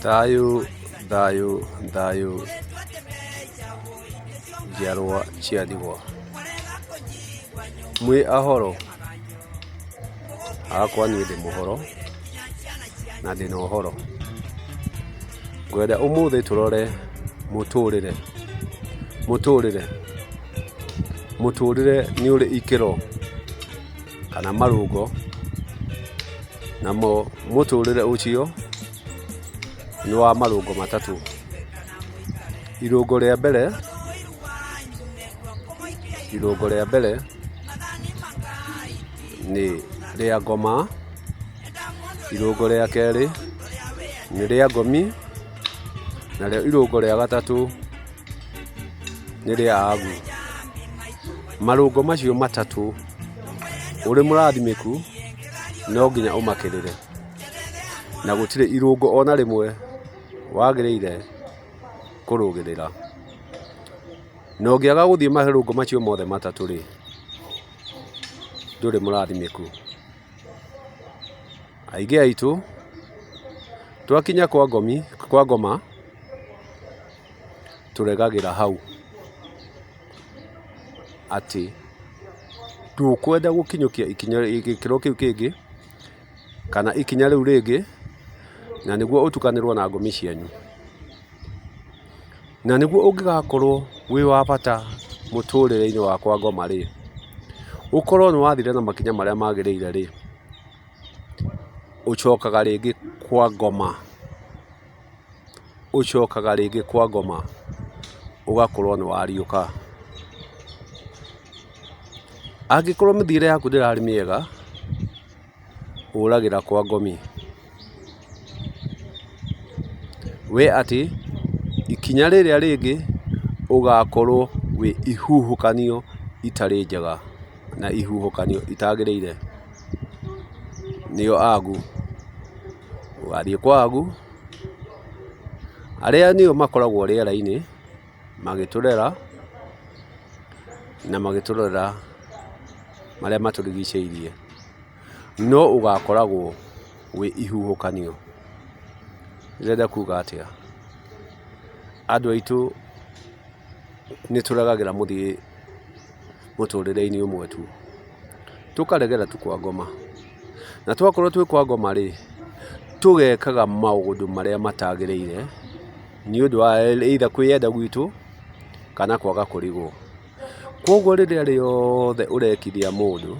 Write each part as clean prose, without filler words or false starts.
Thayũ thayũ thayũ njiarwa cia ndigwa. Mwĩ ahoro? Hakwa niĩ ndĩ mũhoro na ndĩna ũhoro. Ngwenda ũmũthĩ tũrore mũtũrĩre. Mũtũrĩre, mũtũrĩre nĩ ũrĩ ikĩro kana marũngo, namo mũtũrĩre ũcio nĩ wa marũngo matatũ. Irũngo rĩa mbere, irũngo rĩa mbere nĩ rĩa ngoma, irũngo rĩa kerĩ nĩ rĩa ngomi, narĩo irũngo rĩa gatatũ nĩ rĩa agu. Marũngo macio matatũ ũrĩ mũrathimĩku no nginya ũmakĩrĩre, na gũtirĩ irũngo ona rĩmwe wagĩrĩire kũrũgĩrĩra. Na ũngĩaga gũthiĩ marũngo macio mothe matatũ rĩ, ndũrĩ mũrathimĩku. Aingĩ aitũ twakinya kwa ngomi, kwa ngoma tũregagĩra hau atĩ ndũkwenda gũkinyũkia ikinya gĩkĩro kĩu kĩngĩ kana ikinya rĩu rĩngĩ, na nĩguo ũtukanĩrwo na ngomi cianyu. Na nĩguo ũngĩgakorwo wĩ wa bata mũtũrĩre-inĩ wa kwa ngoma rĩ, ũkorwo nĩ wathire na makinya marĩa magĩrĩire rĩ, ũcokaga rĩngĩ kwa ngoma, ũcokaga rĩngĩ kwa ngoma ũgakorwo nĩ wariũka. Angĩkorwo mĩthiĩre yaku ndĩrarĩ mĩega, ũragĩra kwa ngomi. We atĩ ikinya rĩrĩa rĩngĩ ũgakorwo wĩ ihuhũkanio itarĩ njega na ihuhũkanio itagĩrĩire, nĩo agu. Ũgathiĩ kwa agu, arĩa nĩo makoragwo rĩera-inĩ magĩtũrera na magĩtũrorera marĩa matũrigicĩirie. No ũgakoragwo wĩ ihuhũkanio. Ndĩrenda kuga atĩa? Andũ aitũ nĩ tũregagĩra mũthiĩ mũtũrĩre-inĩ ũmwe tu, tũkaregera tu kwa ngoma. Na twakorwo twĩ kwa ngoma rĩ, tũgekaga maũndũ marĩa matagĩrĩire nĩ ũndũ wa either kwĩyenda gwitũ kana kwaga kũrigwo. Koguo rĩrĩa rĩothe ũrekithia mũndũ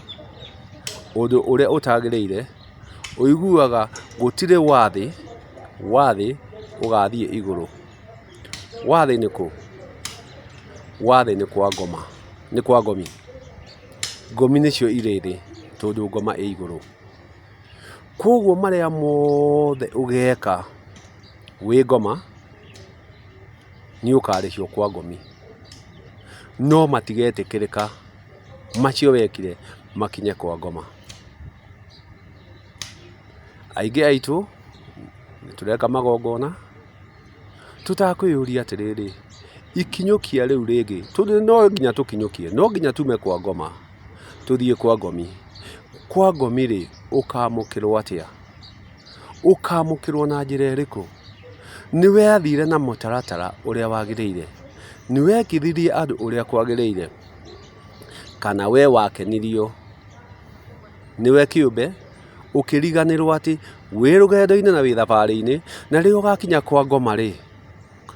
ũndũ ũrĩa ũtagĩrĩire, ũiguaga gũtirĩ wathĩ, wathĩ ũgathiĩ igũrũ. Wathĩ nĩ kũ? Wathĩ nĩ kwa ngoma, nĩ kwa ngomi. Ngomi nĩcio irĩ thĩ tondũ ngoma ĩ igũrũ. Koguo marĩa mothe ũgeka wĩ ngoma, nĩ ũkarĩhio kwa ngomi. No matigetĩkĩrĩka macio wekire makinye kwa ngoma. Aingĩ aitũ nĩ tũreka magongona tũtakwĩyũria atĩrĩrĩ, ikinyũkia rĩu rĩngĩ, tondũ no nginya tũkinyũkie, no nginya tume kwa ngoma tũthiĩ kwa ngomi. Kwa ngomi rĩ, ũkamũkĩrwo atĩa? Ũkamũkĩrwo na njĩra ĩrĩkũ? Nĩ wathire na mũtaratara ũrĩa wagĩrĩire? Nĩ wekithirie andũ ũrĩa kwagĩrĩire? Kana we wakenirio nĩwe kĩũmbe, ũkĩriganĩrwo atĩ wĩ rũgendo-inĩ na wĩ thabarĩ-inĩ, na rĩrĩa ũgakinya kwa ngoma rĩ,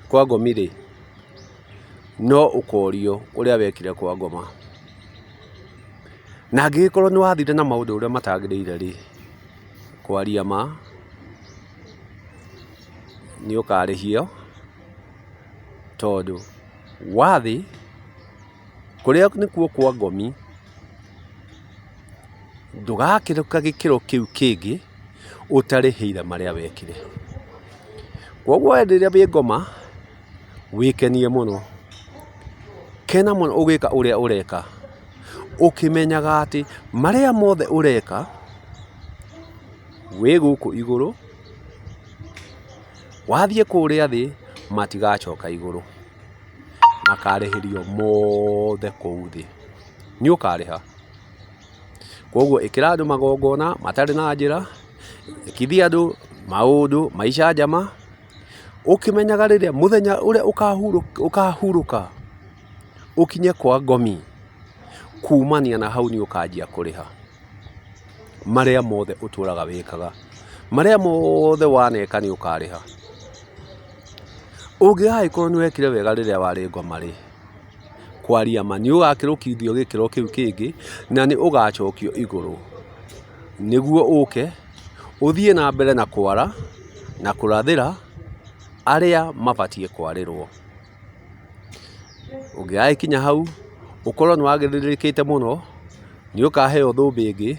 kwa ngomi rĩ, no ũkorio ũrĩa wekire kwa ngoma. Na angĩgĩkorwo nĩ wathire na maũndũ ũrĩa matagĩrĩire rĩ, kwaria ma, nĩ ũkarĩhio tondũ wathi kũrĩa nĩkuo kwa ngomi, ndũgakĩrũka gĩkĩro kĩu kĩngĩ ũtarĩhĩire marĩa wekire. Koguo we rĩrĩa wĩ ngoma, wĩkenie mũno, kena mũno ũgĩka ũrĩa ũreka, ũkĩmenyaga atĩ marĩa mothe ũreka wĩ gũkũ igũrũ, wathiĩ kũrĩa thĩ matigacoka igũrũ, makarĩhĩrio mothe kũu thĩ. Nĩ ũkarĩha. Koguo ĩkĩra andũ magongona matarĩ na njĩra, ĩkithia andũ maũndũ ma icanjama. Ũkĩmenyaga rĩrĩa mũthenya ũrĩa ũkahurũka ũkinye kwa ngomi, kumania na hau nĩ ũkanjia kũrĩha marĩa mothe ũtũraga wĩkaga, marĩa mothe waneka nĩ ũkarĩha. Ũngĩgagĩkorwo nĩ wekire wega rĩrĩa warĩ ngoma rĩ, kwaria ma nĩ ũgakĩrũkithio gĩkĩro kĩu kĩngĩ na nĩ ũgacokio igũrũ, nĩguo ũke ũthiĩ na mbere na kwara na kũrathĩra arĩa mabatiĩ kwarĩrwo. Ũngĩgagĩkinya hau ũkorwo nĩ wagĩrĩrĩkĩte mũno, nĩ ũkaheo thũmbĩ ĩngĩ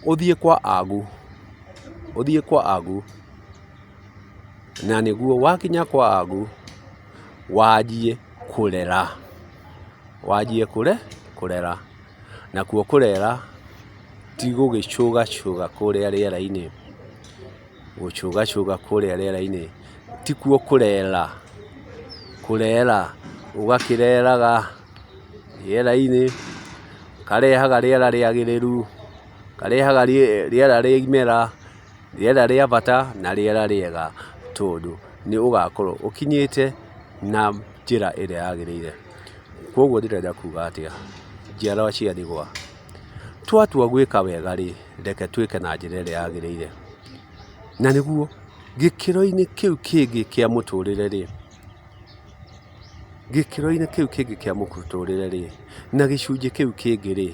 ũthiĩ kwa agu, ũthiĩ kwa agu, na nĩguo wakinya kwa agu wanjie kũrera, wanjie kũrera, nakuo kũrera ti gũgĩcũgacũga kũrĩa rĩera-inĩ, gũcũgacũga kũrĩa rĩera-inĩ tikuo kũrera, kũrera ũgakĩreraga rĩera-inĩ, ũkarehaga rĩera rĩagĩrĩru, ũkarehaga rĩera rĩa imera, rĩera rĩa bata na rĩera rĩega, tondũ nĩ ũgakorwo ũkinyĩte na njĩra ĩrĩa yagĩrĩire. Koguo ndĩrenda kuga atĩa, njiarwa cia ndigwa, twatua gwĩka wega rĩ, reke twĩke na njĩra ĩrĩa yagĩrĩire, na nĩguo gĩkĩro-inĩ kĩu kĩngĩ kĩa mũtũrĩre rĩ, gĩkĩro-inĩ kĩu kĩngĩ kĩa mũtũrĩre rĩ, na gĩcunjĩ kĩu kĩngĩ rĩ,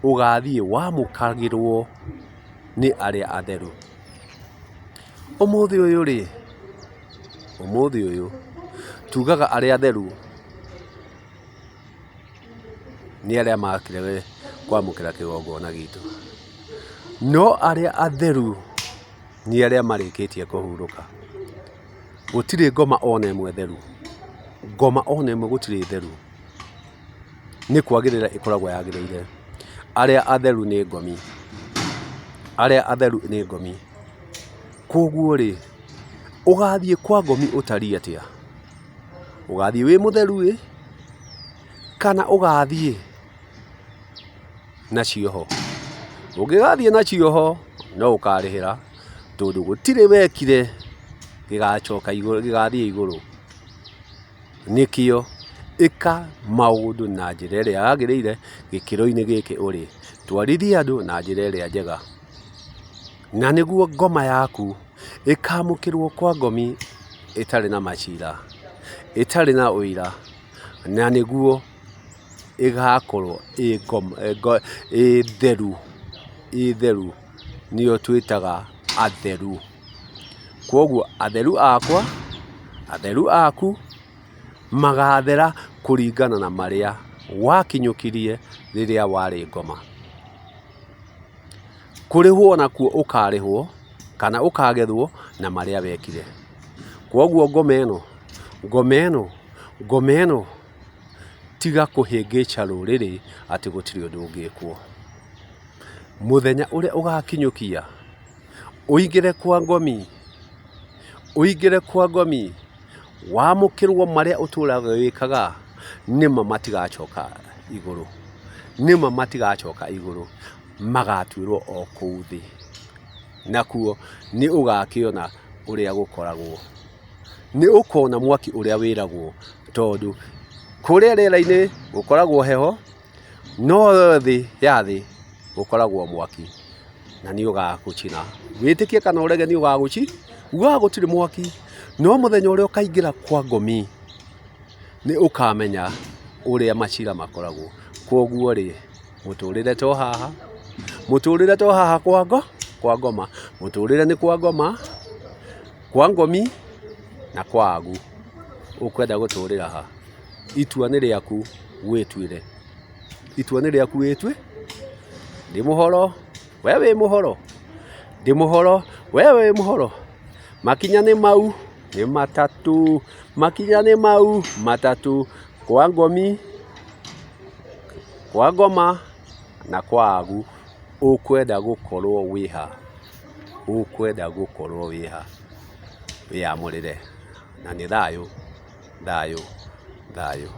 ũgathiĩ wamũkagĩrwo nĩ arĩa atheru. Ũmũthĩ ũyũ rĩ, ũmũthĩ ũyũ tugaga arĩa atheru nĩ arĩa makire kwamũkĩra kĩgongona gitũ, no arĩa atheru nĩ arĩa marĩkĩtie kũhurũka. Gũtirĩ ngoma ona ĩmwe theru, ngoma ona ĩmwe gũtirĩ theru, nĩ kwagĩrĩra ĩkoragwo yagĩrĩire. Arĩa atheru nĩ ngomi, arĩa atheru nĩ ngomi. Koguo rĩ, ũgathiĩ kwa ngomi ũtariĩ atĩa? Ũgathiĩ wĩ mũtheru ĩ, kana ũgathiĩ na cioho? Ũngĩgathiĩ na cioho no ũkarĩhĩra, tondũ gũtirĩ wekire gĩgacoka igũrũ, gĩgathiĩ igũrũ. Nĩkĩo ĩka maũndũ na njĩra ĩrĩa yagĩrĩire gĩkĩro-inĩ gĩkĩ ũrĩ. Twarithia andũ na njĩra ĩrĩa njega, na nĩguo ngoma yaku ĩkamũkĩrwo kwa ngomi ĩtarĩ na macira, ĩtarĩ na ũira, na nĩguo ĩgakorwo ĩ ngoma, ĩ theru, ĩ theru, nĩyo twĩtaga atheru. Koguo atheru akwa, atheru aku, magathera kũringana na marĩa wakinyũkirie rĩrĩa warĩ ngoma. Kũrĩhwo nakuo ũkarĩhwo kana ũkagethwo na marĩa wekire. Koguo ngoma ĩno, ngoma ĩno, ngoma ĩno, tiga kũhĩngĩca rũrĩrĩ atĩ gũtirĩ ũndũ ũngĩkwo. Mũthenya ũrĩa ũgakinyũkia ũingĩre kwa ngomi, ũingĩre kwa ngomi, wamũkĩrwo marĩa ũtũraga wĩkaga, nĩma matigacoka igũrũ, nĩma matigacoka igũrũ, magatuĩrwo o kũu thĩ. Nakuo nĩ ũgakĩona ũrĩa gũkoragwo. Nĩ ũkona mwaki ũrĩa wĩragwo, tondũ kũrĩa rĩera-inĩ gũkoragwo heho, no thĩ ya thĩ gũkoragwo mwaki, na nĩ ũgagũcina. Wĩtĩkie kana ũrege nĩ ũgagũcina, ugaga gũtirĩ mwaki, no mũthenya ũrĩa ũkaingĩra kwa ngomi nĩ ũkamenya ũrĩa macira makoragwo. Koguo rĩ, mũtũrĩre to haha, mũtũrĩre to haha kwa ngo, kwa ngoma, mũtũrĩre nĩ kwa ngoma, kwa ngomi na kwa agu. Ũkwenda gũtũrĩra ha? Itua nĩ rĩaku wĩtuĩre. Itua nĩ rĩaku wĩtue. Ndĩ mũhoro, we wĩ mũhoro, ndĩ mũhoro, we wĩ mũhoro. Makinya nĩ mau, nĩ matatũ, makinya nĩ mau matatũ, kwa ngomi, kwa ngoma na kwa agu. Ũkwenda gũkorwo wĩ ha? Ũkwenda gũkorwo wĩ ha? Wĩyamũrĩre. Na nĩ thayũ, thayũ, thayũ.